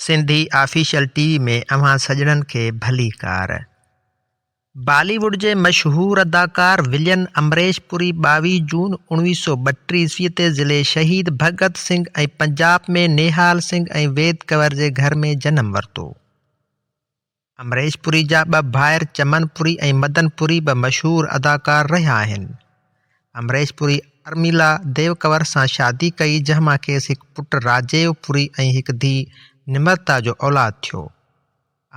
Sindhi official ٽي V ۾ اوهان سڄڻن کي ڀليڪار. بالي ووڊ جي مشهور اداڪار ولين امريش پوري 22 جون 1932 عيسوي تي ضلعي شهيد ڀڳت سنگهه ۽ پنجاب ۾ نيهال سنگهه ۽ ويد ڪور جي گهر ۾ جنم ورتو. امريش پوري جا ٻه ڀائر چمن پوري ۽ مدن پوري به مشهور اداڪار رهيا آهن. امريش پوري ارميلا ديو ڪور سان شادي ڪئي جنهن مان کيس هڪ پٽ راجيو پوري ۽ هڪ ڌيء نمرتا جو اولاد ٿيو.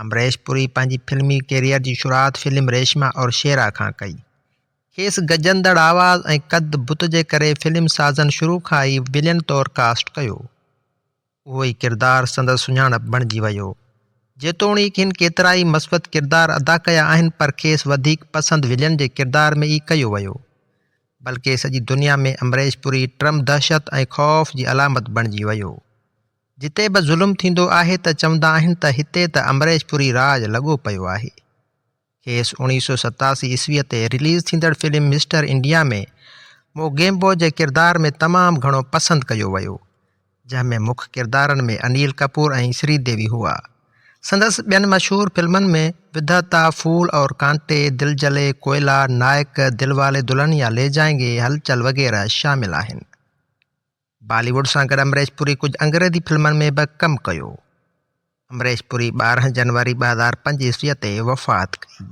امريش پوري پنهنجي فلمي ڪيريئر جي شروعات فلم ريشما اور شيرا کان ڪئي. کيس گجندڙ آواز ۽ قد بت جي ڪري فلم سازن شروع کان ئي ولين طور ڪاسٽ ڪيو. اهو ئي ڪردار سندس سڃاڻپ بڻجي ويو. جيتوڻيڪ هن ڪيترائي مثبت ڪردار ادا ڪيا آهن پر کيس وڌيڪ پسند ولين جي ڪردار ۾ ئي ڪيو ويو. بلڪه سڄي دنيا ۾ امريش پوري ٽرم دهشت ۽ خوف جي علامت بڻجي ويو. جتي به ظلم ٿيندو آهي ته چوندا آهن ته هتي ته امريش پوري راڄ لڳو پيو آهي. کيس 1987 عيسويء تي رليز ٿيندڙ فلم مسٽر انڊيا ۾ موگيمبو جي ڪردار ۾ تمام گهڻو پسند ڪيو ويو، جنهن ۾ مک ڪردارن ۾ انيل ڪپور ۽ سري ديوي هئا. سندس ٻين مشهور فلمن ۾ وڌهتا، ڦول اور ڪانٽي، دل جلي، ڪوئلا، نائڪ، دل والي دلهنيا لي جائين گي، هلچل وغيره شامل آهن. بالي ووڊ سان گڏ امريش پوري ڪجهه انگريزي فلمن ۾ به ڪم ڪيو. امريش پوري 12 جنوري 2005 عيسويء تي وفات ڪئي.